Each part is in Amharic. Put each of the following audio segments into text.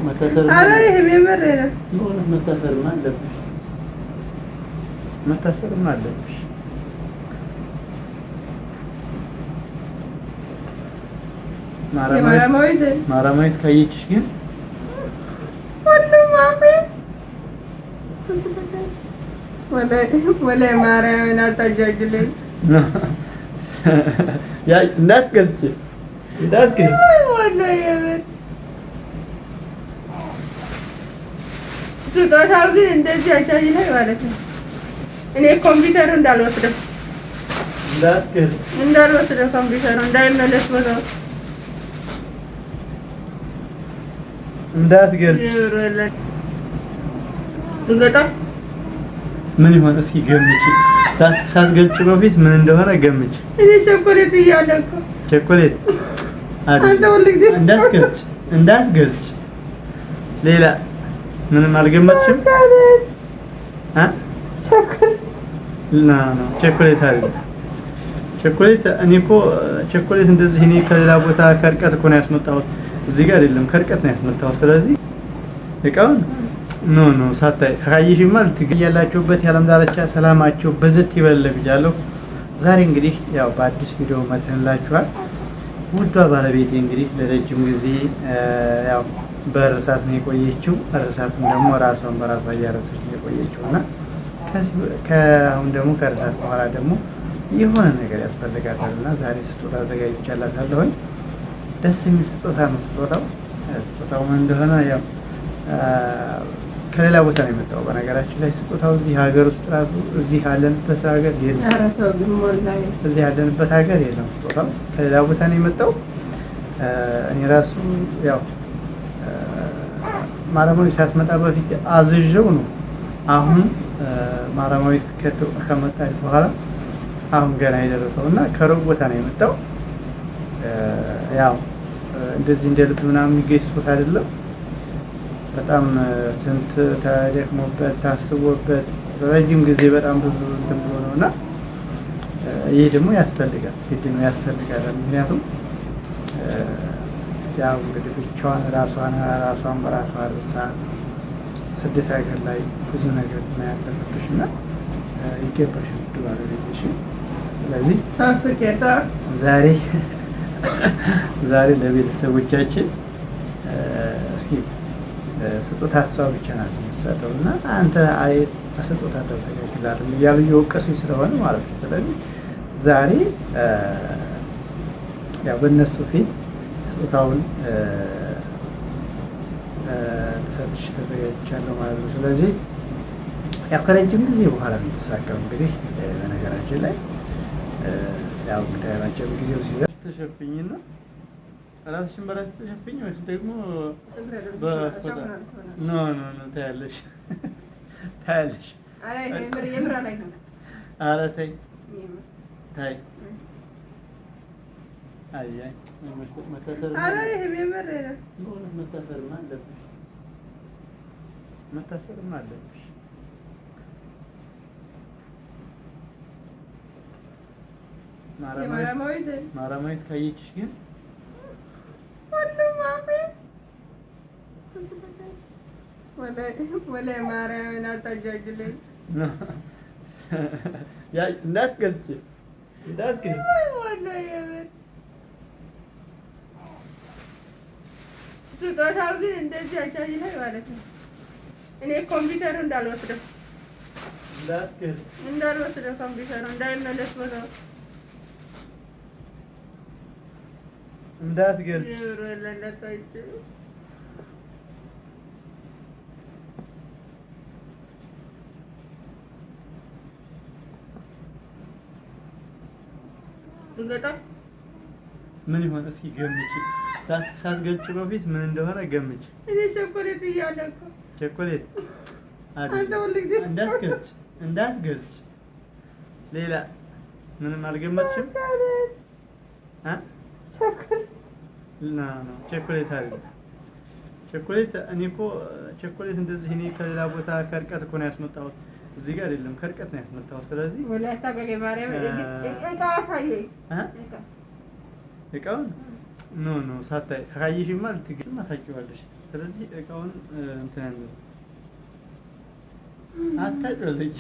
መታሰርማ አለብሽ፣ መታሰርማ አለብሽ። ማራማዊት ካየችሽ ግን ወላሂ ማርያምን አታጃጅለኝ። እንዳትገልጪ እንዳትገልጪ። ስጦታው ግን እንደዚህ አጃጅለኝ ማለት ነው። እኔ ኮምፒውተሩ እንዳልወስደው እንዳልወስደው ኮምፒውተሩ እንዳይመለስ ቦታው እንዳትገልጪ። ምን ይሆን እስኪ ገምጪ። ሳትገልጪ በፊት ምን እንደሆነ ገምጪ። እኔ ቸኮሌት እያለ እኮ ቸኮሌት እንዳትገልጭ እንዳትገልጭ። ሌላ ምንም አልገመትሽም? ቸኮሌት አይደለም። ቸኮሌት እኔ እኮ ቸኮሌት እንደዚህ እኔ ከሌላ ቦታ ከርቀት እኮ ነው ያስመጣሁት። እዚህ ጋር አይደለም፣ ከርቀት ነው ያስመጣሁት። ስለዚህ እቃውን no no ሳታይ ካየሽማ ያላችሁበት የዓለም ዳርቻ ሰላማችሁ ብዝት ይበል ብያለሁ። ዛሬ እንግዲህ ያው በአዲስ ቪዲዮ መተንላችኋል። ውዷ ባለቤቴ እንግዲህ ለረጅም ጊዜ ያው በእርሳት ነው የቆየችው። እርሳትም ደግሞ ራሷን በራሷ እያረሰች ነው የቆየችው እና ከአሁን ደግሞ ከእርሳት በኋላ ደግሞ የሆነ ነገር ያስፈልጋታል እና ዛሬ ስጦታ አዘጋጅቻላታለሁኝ። ደስ የሚል ስጦታ ነው ስጦታው። ስጦታው ምን እንደሆነ ያው ከሌላ ቦታ ነው የመጣው። በነገራችን ላይ ስጦታው እዚህ ሀገር ውስጥ ራሱ እዚህ ያለንበት ሀገር የለም፣ እዚህ ያለንበት ሀገር የለም። ስጦታው ከሌላ ቦታ ነው የመጣው። እኔ ራሱ ያው ማረማዊት ሳትመጣ በፊት አዝዤው ነው። አሁን ማረማዊት ከመጣች በኋላ አሁን ገና የደረሰው እና ከሩቅ ቦታ ነው የመጣው። ያው እንደዚህ እንደ ልብ ምናምን የሚገኝ ስጦታ አይደለም። በጣም ስንት ተደክሞበት ታስቦበት ረጅም ጊዜ በጣም ብዙ እንትን ብሎ ነው እና ይህ ደግሞ ያስፈልጋል፣ ግድ ነው ያስፈልጋል። ምክንያቱም ያው እንግዲህ ብቻዋን ራሷን ራሷን በራሷ ርሳ ስደት ሀገር ላይ ብዙ ነገር ነው ያለፈብሽ እና ይገባሻል ውድ ባለቤትሽ። ስለዚህ ዛሬ ዛሬ ለቤተሰቦቻችን እስኪ ስጦታ እሷ ብቻ ናት የምትሰጠው እና አንተ ስጦታ ታዘጋጅላትም እያሉ እየወቀሱኝ ስለሆነ ማለት ነው። ስለዚህ ዛሬ ያው በእነሱ ፊት ስጦታውን ልሰጥሽ ተዘጋጅቻለሁ ማለት ነው። ስለዚህ ያው ከረጅም ጊዜ በኋላ ነው የተሳካው። እንግዲህ በነገራችን ላይ ያው እንግዲህ ረጅም ጊዜው ሲዘ ተሸፍኝና ራስሽን በራስሽ ተሸፍኝ ወይስ ደግሞ በፎጣ? no no no ታያለሽ፣ ታያለሽ። ኧረ ተይ ተይ። አይ አይ መታሰርማ አለብሽ፣ መታሰርማ አለብሽ። ማራማዊት ካየችሽ ግን ወላሂ ማርያምን አታጃጅለኝ። እንዳትገልጪ እንዳትገልጪ። ስጦታው ግን እንደዚህ አጃጅለኝ ማለት ነው። እኔ ኮምፒውተሩ እንዳልወስደው እንዳልወስደው ኮምፒውተሩ እንዳይመለስ ቦታው እንዳትገልጪ። ምን ይሆን እስኪ ገምጪ። ሳትገልጪ በፊት ምን እንደሆነ ገምጪ። እኔ ቸኮሌት እያለ እኮ ቸኮሌት እንዳትገልጭ እንዳትገልጭ። ሌላ ምንም አልገመትሽም? ቸኮሌት አይደለም። ቸኮሌት እኔ እኮ ቸኮሌት እንደዚህ እኔ ከሌላ ቦታ ከርቀት እኮ ነው ያስመጣሁት። እዚህ ጋር አይደለም፣ ከርቀት ነው ያስመጣሁት። ስለዚህ እቃውን No, no፣ ሳታይ ካየሽማ ልትገዢማ ታውቂዋለሽ። ስለዚህ እቃውን እንትን አንልም። አታጮልኝ።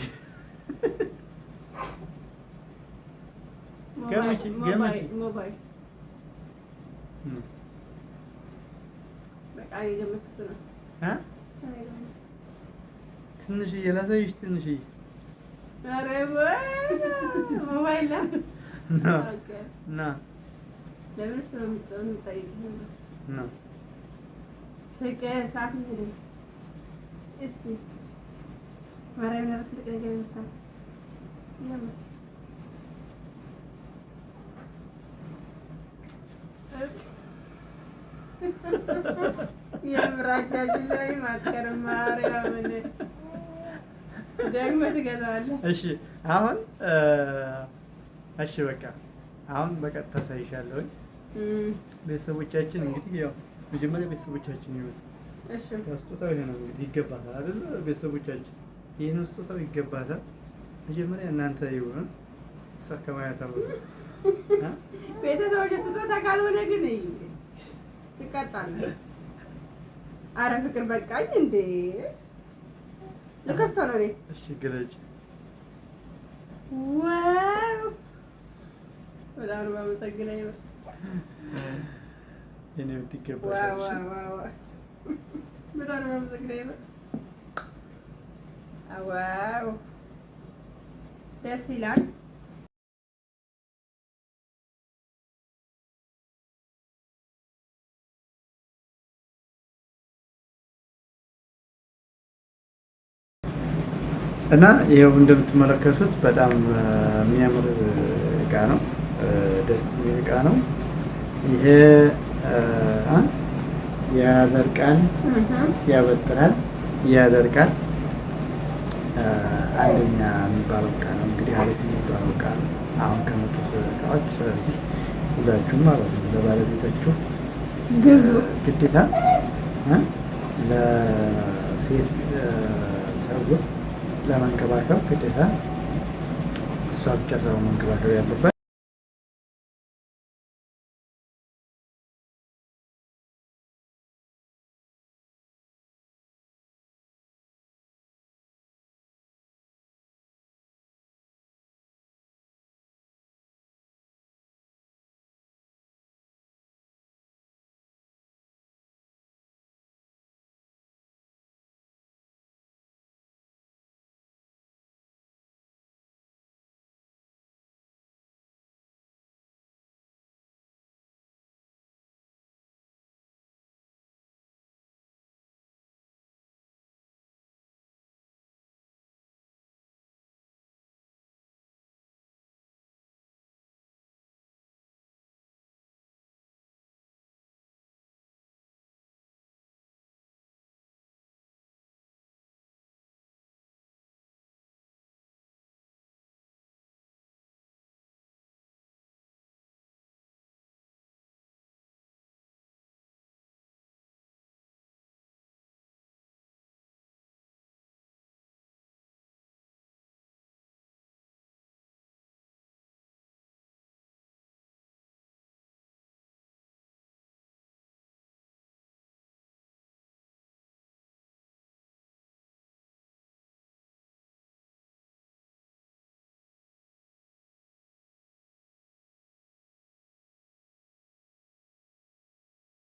ገምቺ፣ ገምቺ። ሞባይል። በቃ የገመትኩት ነው። እ እሱ ነው የገመትኩት። ትንሽዬ ላሳይሽ፣ ትንሽዬ። ኧረ ወይ ሞባይል ነው። No. Okay። No. ለምን እሱ ነው የምጠይቅህ? No. ፍቅር ሰዓት ሄደ። እስኪ ማርያምን፣ ኧረ ትልቅ ነገር ይመስላል። የምር የምር አጃጅ ላይ ማትቀርም ማርያምን ደግመህ ትገዛዋለህ። እሺ አሁን እሺ በቃ አሁን በቀጥታ አሳይሻለሁኝ። ቤተሰቦቻችን እንግዲህ ያው መጀመሪያ ቤተሰቦቻችን ይዩት። እሺ። ያው ስጦታው ይሄ ነው እንግዲህ ይገባታል አይደለ? ቤተሰቦቻችን ይህን ስጦታው ይገባታል። መጀመሪያ እናንተ ይሁን እሷ ከማየቷ በፊት እ? ቤተሰቦች ስጦታ ካልሆነ ግን እዩ ትቀጣለህ። አረ ፍቅር በቃኝ እንዴ! ልከፍተው ነው እኔ። እሺ ግለጭ። Wow፣ በጣም ነው የማመሰግነው። የምር። የኔ ውድ ይገባሻል። እሺ? Wow፣ በጣም ነው የማመሰግነው። የምር wow፣ ደስ ይላል። እና ይኸው እንደምትመለከቱት በጣም የሚያምር እቃ ነው። ደስ የሚል እቃ ነው። ይሄ ያደርቃል፣ ያበጥራል፣ ያደርቃል። አንደኛ የሚባለው እቃ ነው። እንግዲህ አሪፍ የሚባለው እቃ ነው አሁን ከመጡት እቃዎች። ስለዚህ ሁላችሁም ማለት ነው ለባለቤታችሁ ግዙ። ግዴታ ለሴት ፀጉር ለመንከባከብ ግዴታ እሷ ብቻ ሳይሆን መንከባከብ ያለባት